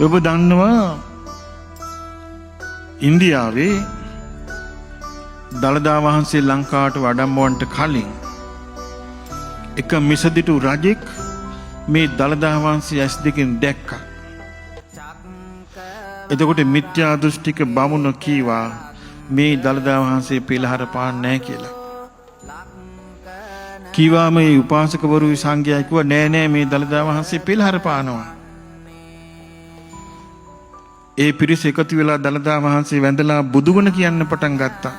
ඔබ දන්නවා ඉන්දියාවේ දළදා වහන්සේ ලංකාවට වඩම්මවන්නට කලින් එක මිසදිටු රජෙක් මේ දළදා වහන්සේ ඇස් දෙකෙන් දැක්කා. එතකොට මිත්‍යා දෘෂ්ටික බමුණ කීවා මේ දළදා වහන්සේ පෙළහර පාන්නේ නැහැ කියලා. කීවා මේ උපාසකවරු සංඝයා කිව්වා නෑ නෑ, මේ දළදා වහන්සේ පෙළහර පානවා. ඒ පිරිස එකතු වෙලා දළදා වහන්සේ වැඳලා බුදුගුණ කියන්න පටන් ගත්තා.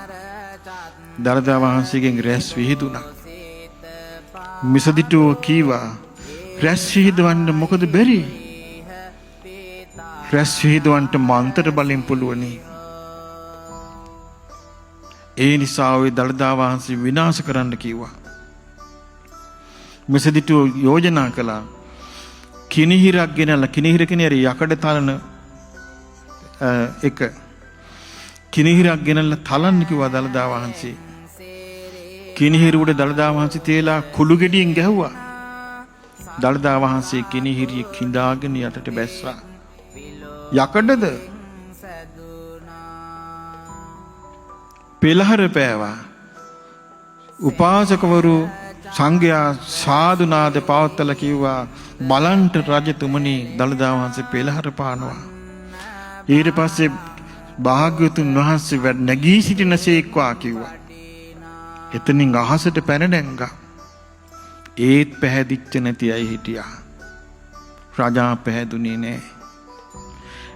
දළදා වහන්සේගෙන් රැස් විහිදුණා. මිසදිටුව කීවා රැස් විහිදවන්න මොකද බැරි? රැස් විහිදවන්න මන්තර බලෙන් පුළුවනි. ඒ නිසා ඔය දළදා වහන්සේ විනාශ කරන්න කිව්වා. මිසදිටුව යෝජනා කළා කිනිහිරක් ගෙනල්ලා, කිනිහිර කියන්නේ අර යකඩ තලන එක, කිනිහිරක් ගෙනල්ලා තලන්න කිව්වා දළදා වහන්සේ. කිනිහිර උඩ දළදා වහන්සේ තියලා කුළු ගෙඩියෙන් ගැහුවා. දළදා වහන්සේ කිනිහිරිය කිඳාගෙන යටට බැස්සා. යකඩද පෙළහර පෑවා. උපාසකවරු සංඝයා සාදුනාද පවත්තලා කිව්වා බලන්ට රජතුමනි, දළදා වහන්සේ පෙළහර පානවා. ඊට පස්සේ භාග්‍යවතුන් වහන්සේ නැගී සිටිනසේක්වා කිව්වා. එතනින් අහසට පැන නැංගා. ඒත් පැහැදිච්ච නැති අය හිටියා. රජා පැහැදුනේ නෑ.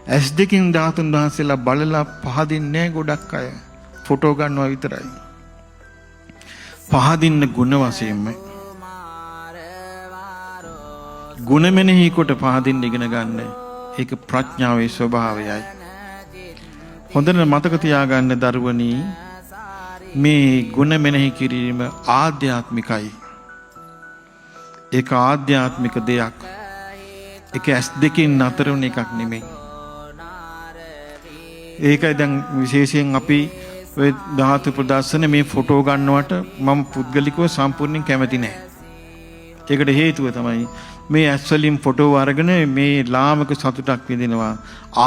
ඇස් දෙකින් ධාතුන් වහන්සේලා බලලා පහදින්නේ නෑ ගොඩක් අය. ෆොටෝ ගන්නවා විතරයි. පහදින්න ගුණ වශයෙන්ම ගුණ මෙනෙහි කොට පහදින්න ඉගෙන ගන්න. ඒක ප්‍රඥාවේ ස්වභාවයයි. හොඳට මතක තියාගන්න දරුවනි, මේ ගුණ මෙනෙහි කිරීම ආධ්‍යාත්මිකයි. ඒක ආධ්‍යාත්මික දෙයක්. ඒක ඇස් දෙකෙන් නතර වුණ එකක් නෙමෙයි. ඒකයි දැන් විශේෂයෙන් අපි ඔය ධාතු ප්‍රදර්ශන මේ ෆොටෝ ගන්නවට මම පුද්ගලිකව සම්පූර්ණයෙන් කැමති නෑ. ඒකට හේතුව තමයි මේ ඇස් වලින් ෆොටෝ අරගෙන මේ ලාමක සතුටක් විඳිනවා.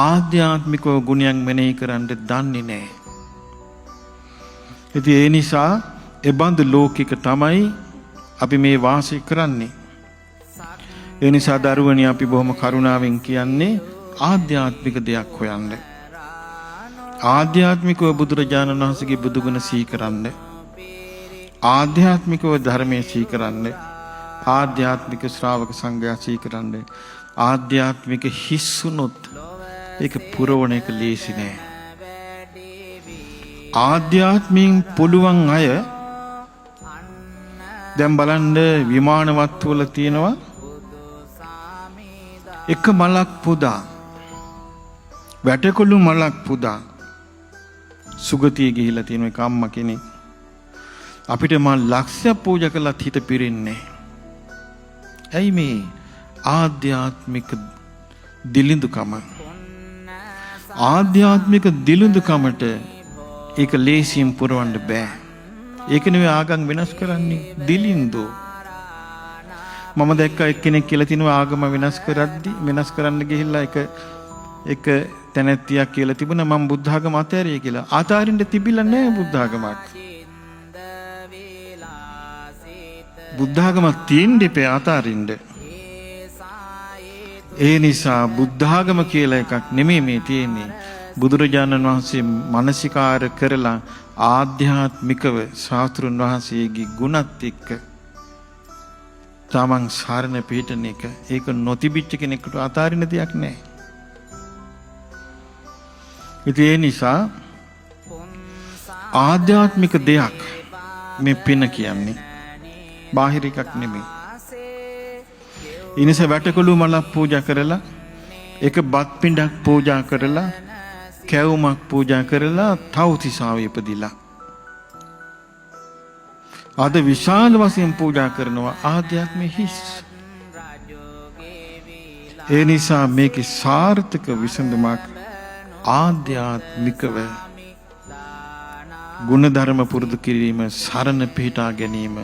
ආධ්‍යාත්මිකව ගුණයන් මෙනෙහි කරන්න දන්නේ නෑ. ඉතින් ඒ නිසා එබඳු ලෝකික තමයි අපි මේ වාසය කරන්නේ. ඒ නිසා දරුවනි, අපි බොහොම කරුණාවෙන් කියන්නේ ආධ්‍යාත්මික දෙයක් හොයන්න. ආධ්‍යාත්මිකව බුදුරජාණන් වහන්සේගේ බුදුගුණ සිහි කරන්න. ආධ්‍යාත්මිකව ධර්මයේ සිහි කරන්න. ආධ්‍යාත්මික ශ්‍රාවක සංඝයා සිහි කරන්න. ආධ්‍යාත්මික හිස්සුනොත් ඒක පුරවන එක ලේසි නෑ. ආධ්‍යාත්මයෙන් පුළුවන් අය දැන් බලන්න, විමාන වත්තු වල තියෙනවා එක මලක් පුදා, වැටකොළු මලක් පුදා සුගතිය ගිහිලා තියෙන එක අම්මා කෙනෙක්. අපිට මල් ලක්ෂයක් පූජා කළත් හිත පිරෙන්නේ. ඇයි මේ ආධ්‍යාත්මික දිලිඳුකම? ආධ්‍යාත්මික දිලිඳුකමට ඒක ලේසියෙන් පුරවන්න බෑ. ඒක නෙවෙයි ආගම් වෙනස් කරන්නේ, දිලින්දු. මම දැක්ක එක්කෙනෙක් කියලා තිනවා ආගම වෙනස් කරද්දි, වෙනස් කරන්න ගිහිල්ලා එක එක තැනැත්තියක් කියලා තිබුණා මම බුද්ධ ආගම අතෑරියේ කියලා. අතාරින්න තිබිලා නෑ බුද්ධ ආගමක්. බුද්ධ ආගමක් තියෙන්න එපා අතාරින්න. ඒ නිසා බුද්ධ ආගම කියලා එකක් නෙමෙයි මේ තියෙන්නේ. බුදුරජාණන් වහන්සේ මනසිකාර කරලා ආධ්‍යාත්මිකව ශාස්ත්‍රුන් වහන්සේගේ ගුණත් එක්ක තමන් සරණ පිහිටන එක, ඒක නොතිබිච්ච කෙනෙකුට අතාරින්න දෙයක් නෑ. ඉතින් ඒ නිසා ආධ්‍යාත්මික දෙයක් මේ පින කියන්නේ, බාහිර එකක් නෙමෙයි. ඒ නිසා වැටකොළු මලක් පූජා කරලා, එක බත් පිඬක් පූජා කරලා, කැවුමක් පූජා කරලා තව්තිසාවේ ඉපදිලා අද විශාල වශයෙන් පූජා කරනවා. ආධ්‍යාත්මයේ හිස්. ඒ නිසා මේකේ සාර්ථක විසඳුමක් ආධ්‍යාත්මිකව ගුණධර්ම පුරුදු කිරීම, සරණ පිහිටා ගැනීම.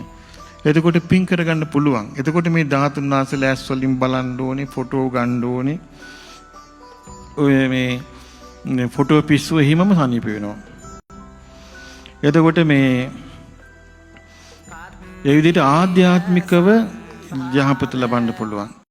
එතකොට පින් කරගන්න පුළුවන්. එතකොට මේ ධාතුන් වහන්සේලා ඇස් වලින් බලන්න ඕනේ, ෆොටෝ ගන්න ඕනේ. ඔය මේ ෆොටෝ පිස්සුව හිමම සනීප වෙනවා. එතකොට මේ ඒ විදිහට ආධ්‍යාත්මිකව යහපත ලබන්න පුළුවන්.